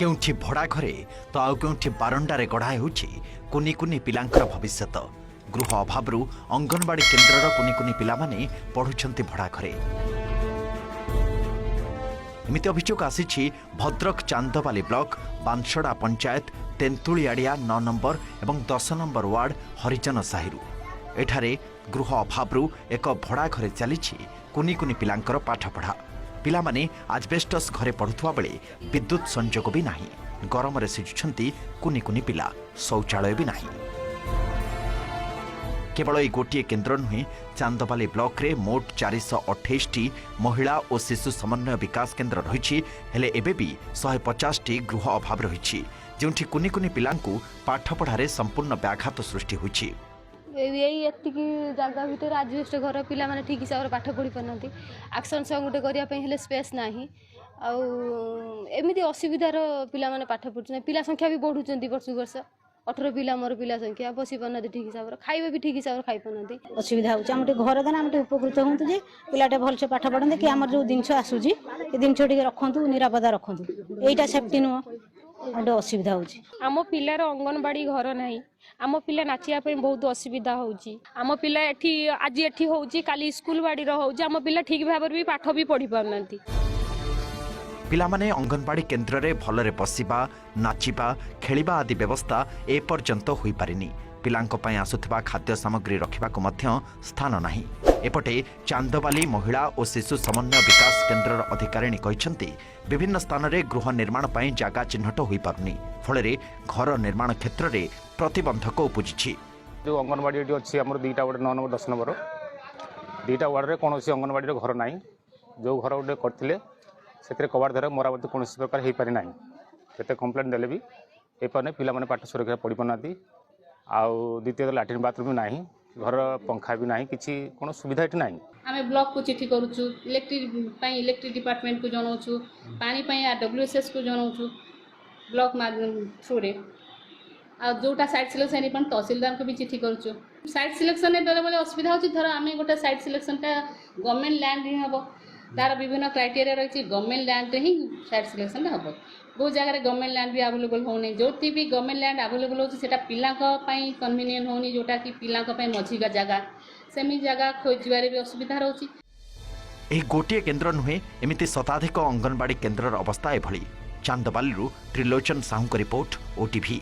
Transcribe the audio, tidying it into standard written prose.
କେଉଁଠି ଭଡ଼ା ଘରେ ତ ଆଉ କେଉଁଠି ବାରଣ୍ଡାରେ ଗଢ଼ା ହେଉଛି କୁନି କୁନି ପିଲାଙ୍କର ଭବିଷ୍ୟତ। ଗୃହ ଅଭାବରୁ ଅଙ୍ଗନବାଡ଼ି କେନ୍ଦ୍ରର କୁନି କୁନି ପିଲାମାନେ ପଢ଼ୁଛନ୍ତି ଭଡ଼ା ଘରେ। ଏମିତି ଅଭିଯୋଗ ଆସିଛି ଭଦ୍ରକ ଚାନ୍ଦବାଲି ବ୍ଲକ ବାଂଶଡ଼ା ପଞ୍ଚାୟତ ତେନ୍ତୁଳିଆଡ଼ିଆ 9 ନମ୍ବର ଏବଂ 10 ନମ୍ବର ୱାର୍ଡ ହରିଜନ ସାହିରୁ। ଏଠାରେ ଗୃହ ଅଭାବରୁ ଏକ ଭଡ଼ା ଘରେ ଚାଲିଛି କୁନି କୁନି ପିଲାଙ୍କର ପାଠପଢ଼ା। ପିଲାମାନେ ଆଜବେଷ୍ଟସ୍ ଘରେ ପଢ଼ୁଥିବା ବେଳେ ବିଦ୍ୟୁତ୍ ସଂଯୋଗ ବି ନାହିଁ। ଗରମରେ ସିଝୁଛନ୍ତି କୁନି କୁନି ପିଲା। ଶୌଚାଳୟ ବି ନାହିଁ। କେବଳ ଏଇ ଗୋଟିଏ କେନ୍ଦ୍ର ନୁହେଁ, ଚାନ୍ଦବାଲି ବ୍ଲକରେ ମୋଟ 428ଟି ମହିଳା ଓ ଶିଶୁ ସମନ୍ୱୟ ବିକାଶ କେନ୍ଦ୍ର ରହିଛି। ହେଲେ ଏବେ ବି 150ଟି ଗୃହ ଅଭାବ ରହିଛି, ଯେଉଁଠି କୁନି କୁନି ପିଲାଙ୍କୁ ପାଠପଢ଼ାରେ ସମ୍ପୂର୍ଣ୍ଣ ବ୍ୟାଘାତ ସୃଷ୍ଟି ହୋଇଛି। ଏଇ ଏତିକି ଜାଗା ଭିତରେ ଆଜବେଷ୍ଟ ଘର, ପିଲାମାନେ ଠିକ୍ ହିସାବରେ ପାଠ ପଢ଼ି ପାରୁନାହାନ୍ତି। ଆକ୍ସନ୍ ସଙ୍ଗ୍ ଗୋଟେ କରିବା ପାଇଁ ହେଲେ ସ୍ପେସ୍ ନାହିଁ। ଆଉ ଏମିତି ଅସୁବିଧାର ପିଲାମାନେ ପାଠ ପଢ଼ୁଛନ୍ତି। ପିଲା ସଂଖ୍ୟା ବି ବଢ଼ୁଛନ୍ତି ବର୍ଷକୁ ବର୍ଷ। 18 ପିଲା ମୋର ପିଲା ସଂଖ୍ୟା। ବସି ପାରୁନାହାନ୍ତି ଠିକ୍ ହିସାବରେ, ଖାଇବା ବି ଠିକ୍ ହିସାବରେ ଖାଇପାରୁନାହାନ୍ତି। ଅସୁବିଧା ହେଉଛି। ଆମେ ଟିକେ ଘର ଦେଲେ ଆମେ ଟିକେ ଉପକୃତ ହୁଅନ୍ତୁ ଯେ ପିଲାଟେ ଭଲସେ ପାଠ ପଢ଼ନ୍ତେ କି ଆମର ଯେଉଁ ଜିନିଷ ଆସୁଛି, ସେ ଜିନିଷ ଟିକେ ରଖନ୍ତୁ, ନିରାପଦା ରଖନ୍ତୁ। ଏଇଟା ସେଫ୍ଟି ନୁହଁ, ଆଉ ଟିକେ ଅସୁବିଧା ହେଉଛି। ଆମ ପିଲାର ଅଙ୍ଗନବାଡ଼ି ଘର ନାହିଁ। ଆମ ପିଲା ନାଚିବା ପାଇଁ ବହୁତ ଅସୁବିଧା ହେଉଛି। ଆମ ପିଲା ଏଠି ଆଜି ଏଠି ହେଉଛି, କାଲି ସ୍କୁଲ ବାଡ଼ିର ହେଉଛି। ଆମ ପିଲା ଠିକ୍ ଭାବରେ ବି ପାଠ ବି ପଢ଼ି ପାରୁନାହାନ୍ତି। ପିଲାମାନେ ଅଙ୍ଗନବାଡ଼ି କେନ୍ଦ୍ରରେ ଭଲରେ ବସିବା, ନାଚିବା, ଖେଳିବା ଆଦି ବ୍ୟବସ୍ଥା ଏପର୍ଯ୍ୟନ୍ତ ହୋଇପାରିନି। ପିଲାଙ୍କ ପାଇଁ ଆସୁଥିବା ଖାଦ୍ୟ ସାମଗ୍ରୀ ରଖିବାକୁ ମଧ୍ୟ ସ୍ଥାନ ନାହିଁ। ଏପଟେ ଚାନ୍ଦବାଲି ମହିଳା ଓ ଶିଶୁ ସମନ୍ୱୟ ବିକାଶ କେନ୍ଦ୍ରର ଅଧିକାରିଣୀ କହିଛନ୍ତି, ବିଭିନ୍ନ ସ୍ଥାନରେ ଗୃହ ନିର୍ମାଣ ପାଇଁ ଜାଗା ଚିହ୍ନଟ ହୋଇପାରୁନି। ଫଳରେ ଘର ନିର୍ମାଣ କ୍ଷେତ୍ରରେ ପ୍ରତିବନ୍ଧକ ଉପୁଜିଛି। ଯେଉଁ ଅଙ୍ଗନବାଡ଼ି ଏଠି ଅଛି ଆମର ଦୁଇଟା, ଗୋଟେ 9 ନମ୍ବର, 10 ନମ୍ବର, ଦୁଇଟା ୱାର୍ଡ଼ରେ କୌଣସି ଅଙ୍ଗନବାଡ଼ିର ଘର ନାହିଁ। ଯେଉଁ ଘର ଗୋଟେ କରିଥିଲେ, ସେଥିରେ କବାଟ ଧର ମରାମତି କୌଣସି ପ୍ରକାର ହେଇପାରି ନାହିଁ। ଯେତେ କମ୍ପ୍ଲେନ୍ ଦେଲେ ବି ହେଇପାରୁନି। ପିଲାମାନେ ପାଠ ସୁରକ୍ଷା ପଢ଼ିପାରୁନାହାନ୍ତି। ଆଉ ଦ୍ୱିତୀୟତଃ ଲାଟ୍ରିନ୍ ବାଥରୁମ୍ ବି ନାହିଁ, ଘର ପଙ୍ଖା ବି ନାହିଁ, କିଛି କୌଣସି ସୁବିଧା ଏଠି ନାହିଁ। ଆମେ ବ୍ଲକକୁ ଚିଠି କରୁଛୁ ଇଲେକ୍ଟ୍ରିକ୍ ପାଇଁ, ଇଲେକ୍ଟ୍ରିକ୍ ଡିପାର୍ଟମେଣ୍ଟକୁ ଜଣାଉଛୁ, ପାଣି ପାଇଁ ଡବ୍ଲ୍ୟୁଏସ୍ଏସ୍କୁ ଜଣାଉଛୁ ବ୍ଲକ ଥ୍ରୁରେ। ଆଉ ଯେଉଁଟା ସାଇଟ୍ ସିଲେକ୍ସନ୍ ହେଇପାରୁନି, ତହସିଲଦାରଙ୍କୁ ବି ଚିଠି କରୁଛୁ। ସାଇଟ୍ ସିଲେକ୍ସନ୍ରେ ବେଳେବେଳେ ଅସୁବିଧା ହେଉଛି। ଧର ଆମେ ଗୋଟେ ସାଇଟ୍ ସିଲେକ୍ସନ୍ଟା ଗଭର୍ଣ୍ଣମେଣ୍ଟ ଲ୍ୟାଣ୍ଡ ହିଁ ହେବ, ତାର ବିଭିନ୍ନ କ୍ରାଇଟେରିଆ ରହିଛି, ଗଭର୍ଣ୍ଣମେଣ୍ଟ ଲ୍ୟାଣ୍ଡରେ ହିଁ ସାଇଟ୍ ସିଲେକ୍ସନ୍ଟା ହେବ। ବହୁତ ଜାଗାରେ ଗଭର୍ଣ୍ଣମେଣ୍ଟ ଲ୍ୟାଣ୍ଡ ବି ଆଭେଲେବଲ୍ ହେଉନି। ଯେଉଁଠି ବି ଗଭର୍ଣ୍ଣମେଣ୍ଟ ଲ୍ୟାଣ୍ଡ ଆଭେଲେବଲ୍ ହେଉଛି, ସେଇଟା ପିଲାଙ୍କ ପାଇଁ କନଭିନିଏଣ୍ଟ ହେଉନି। ଯେଉଁଟାକି ପିଲାଙ୍କ ପାଇଁ ମଝିକା ଜାଗା, ସେମିତି ଜାଗା ଖୋଜିବାରେ ବି ଅସୁବିଧା ରହୁଛି। ଏହି ଗୋଟିଏ କେନ୍ଦ୍ର ନୁହେଁ, ଏମିତି ଶତାଧିକ ଅଙ୍ଗନବାଡ଼ି କେନ୍ଦ୍ରର ଅବସ୍ଥା ଏଭଳି। ଚାନ୍ଦବାଲିରୁ ତ୍ରିଲୋଚନ ସାହୁଙ୍କ ରିପୋର୍ଟ, ଓଟିଭି।